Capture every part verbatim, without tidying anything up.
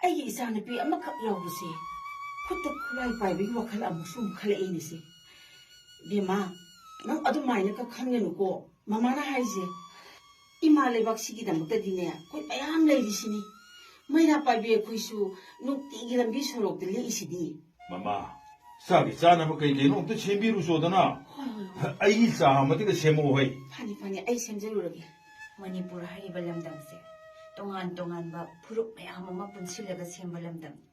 ꯑꯩꯒꯤ ꯏꯆꯥꯅꯨꯄꯤ ꯑꯃꯈꯛ ꯌꯥꯎꯕꯁꯦ ꯈꯨꯠꯇ ꯈꯨꯠꯂꯥꯏ ꯄꯥꯏꯕꯒꯤ ꯋꯥꯈꯜ ꯑꯃꯨꯛꯁꯨ ꯑꯃꯨꯛ ꯈꯜꯂꯛꯏꯅꯦꯁꯦ꯫ ꯕꯦꯝꯃ, ꯅꯪ ꯑꯗꯨꯃꯥꯏꯅꯒ ꯈꯟꯒꯅꯨꯀꯣ꯫ ꯃꯃꯥꯅ ꯍꯥꯏꯁꯦ ꯏꯃꯥ ꯂꯩꯕꯥꯛꯁꯤꯒꯤꯗꯃꯛꯇꯗꯤꯅꯦ ꯑꯩꯈꯣꯏ ꯃꯌꯥꯝ ꯂꯩꯔꯤꯁꯤꯅꯤ꯫ ꯃꯩꯔꯥ ꯄꯥꯏꯕꯤ ꯑꯩꯈꯣꯏꯁꯨ ꯅꯨꯡꯇꯤꯒꯤ ꯂꯝꯕꯤ ꯁꯣꯔꯣꯛꯇ ꯂꯦꯛꯏꯁꯤꯗꯤ꯫ ꯃꯃꯥ, ꯆꯥꯒꯤ ꯆꯥꯅꯕ ꯀꯩ ꯀꯩꯅꯣ ꯑꯝꯇ ꯁꯦꯝꯕꯤꯔꯨꯆꯣꯗꯅ꯫ ꯍꯣꯏ, ꯍꯣꯏ, ꯍꯣꯏ꯫ ꯑꯩꯒꯤ ꯆꯥ ꯑꯃꯗꯤꯒ ꯁꯦꯝꯃꯛꯑꯣ ꯍꯩ꯫ ꯐꯅꯤ, ꯐꯅꯤ, ꯑꯩ ꯁꯦꯝꯖꯔꯨꯔꯒꯦ꯫ ꯃꯅꯤꯄꯨꯔ ꯍꯥꯏꯔꯤꯕ ꯂꯝꯗꯝꯁꯦ ꯇꯣꯉꯥꯟ ꯇꯣꯉꯥꯟꯕ ꯐꯨꯔꯨꯞ ꯃꯌꯥꯝ ꯑꯃ ꯄꯨꯟꯁꯤꯜꯂꯒ ꯁꯦꯝꯕ ꯂꯝꯗꯝꯅꯤ꯫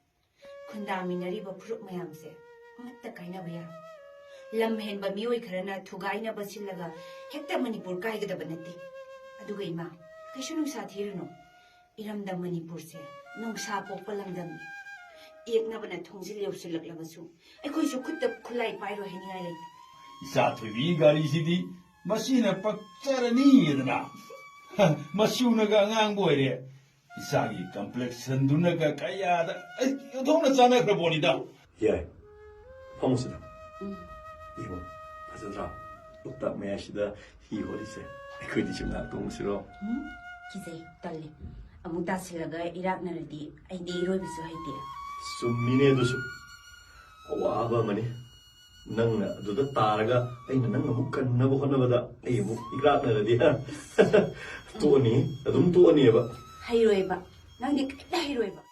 ꯈꯨꯟꯗꯥꯃꯤꯟꯅꯔꯤꯕ ꯐꯨꯔꯨꯞ ꯃꯌꯥꯝꯁꯦ ꯑꯃꯠꯇ ꯀꯥꯏꯅꯕ ꯌꯥꯔꯣꯏ꯫ ꯂꯝ ꯍꯦꯟꯕ ꯃꯤꯑꯣꯏ ꯈꯔꯅ ꯊꯨꯒꯥꯏꯅꯕ ꯁꯤꯜꯂꯒ ꯍꯦꯛꯇ ꯃꯅꯤꯄꯨꯔ ꯀꯥꯏꯒꯗꯕ ꯅꯠꯇꯦ꯫ ꯑꯗꯨꯒ ꯏꯃꯥ, ꯀꯩꯁꯨ ꯅꯨꯡꯁꯥ ꯊꯤꯔꯨꯅꯨ꯫ ꯏꯔꯝꯗꯝ ꯃꯅꯤꯄꯨꯔꯁꯦ ꯅꯨꯡꯁꯥ ꯄꯣꯛꯄ ꯂꯝꯗꯝꯅꯤ꯫ ꯇꯦꯛꯅꯕꯅ ꯊꯣꯡꯖꯤꯜ ꯌꯧꯁꯤꯜꯂꯛꯂꯕꯁꯨ ꯑꯩꯈꯣꯏꯁꯨ ꯈꯨꯠꯇ ꯈꯨꯠꯂꯥꯏ ꯄꯥꯏꯔꯣꯏ ꯍꯥꯏꯅꯤꯡꯉꯥꯏ ꯂꯩꯇꯦ꯫ ꯏꯆꯥ ꯊꯣꯏꯕꯤꯒꯤ ꯒꯥꯔꯤꯁꯤꯗꯤ ꯃꯁꯤꯅ ꯄꯛꯆꯔꯅꯤꯗꯅ꯫ ꯃꯆꯨꯅꯒ ꯑꯉꯥꯡꯕ ꯑꯣꯏꯔꯦ꯫ ꯏꯆꯥꯒꯤ complexionꯗꯨꯅꯒ ꯀꯌꯥꯗ, ꯑꯩ, ꯑꯣꯟꯊꯣꯛꯅ ꯆꯥꯟꯅꯈ꯭ꯔ ꯄꯣꯠꯅꯤꯗ꯫ ꯌꯥꯏ, ꯐꯝꯃꯨꯁꯤꯗ꯫ ꯎꯝ꯫ ꯌꯦꯡꯉꯣ, ꯐꯖꯗ꯭ꯔꯥ? ꯂꯣꯛꯇꯥꯛ ꯃꯌꯥꯏꯁꯤꯗ ꯍꯤ ꯍꯣꯜꯂꯤꯁꯦ꯫ ꯑꯩꯈꯣꯏꯗꯤ ꯁꯨꯝ ꯉꯥꯏꯍꯥꯛ ꯇꯣꯡꯉꯨꯁꯤꯔꯣ? ꯎꯝ, ꯀꯤꯖꯩ, ꯇꯜꯂꯤ꯫ ꯑꯃꯨꯛ ꯇꯥꯁꯤꯜꯂꯒ ꯏꯔꯥꯛꯅꯔꯗꯤ ꯑꯩꯗꯤ ꯏꯔꯣꯏꯕꯁꯨ ꯍꯩꯇꯦ꯫ ꯆꯨꯝꯃꯤꯅꯦ ꯑꯗꯨꯁꯨ꯫ ꯑꯋꯥꯕ ꯑꯃꯅꯤ꯫ ꯅꯪꯅ ꯑꯗꯨꯗ ꯇꯥꯔꯒ ꯑꯩꯅ ꯅꯪ ꯑꯃꯨꯛ ꯀꯟꯅꯕ ꯍꯣꯠꯅꯕꯗ ꯑꯩ ꯑꯃꯨꯛ ꯏꯔꯥꯛꯅꯔꯗꯤ, ꯍꯥ? ꯇꯣꯛꯑꯅꯤ, ꯑꯗꯨꯝ ꯇꯣꯛꯑꯅꯤꯕ꯫ ꯍꯩꯔꯣꯏꯕ, ꯅꯪꯗꯤ ꯀꯩꯝꯇ ꯍꯩꯔꯣꯏꯕ꯫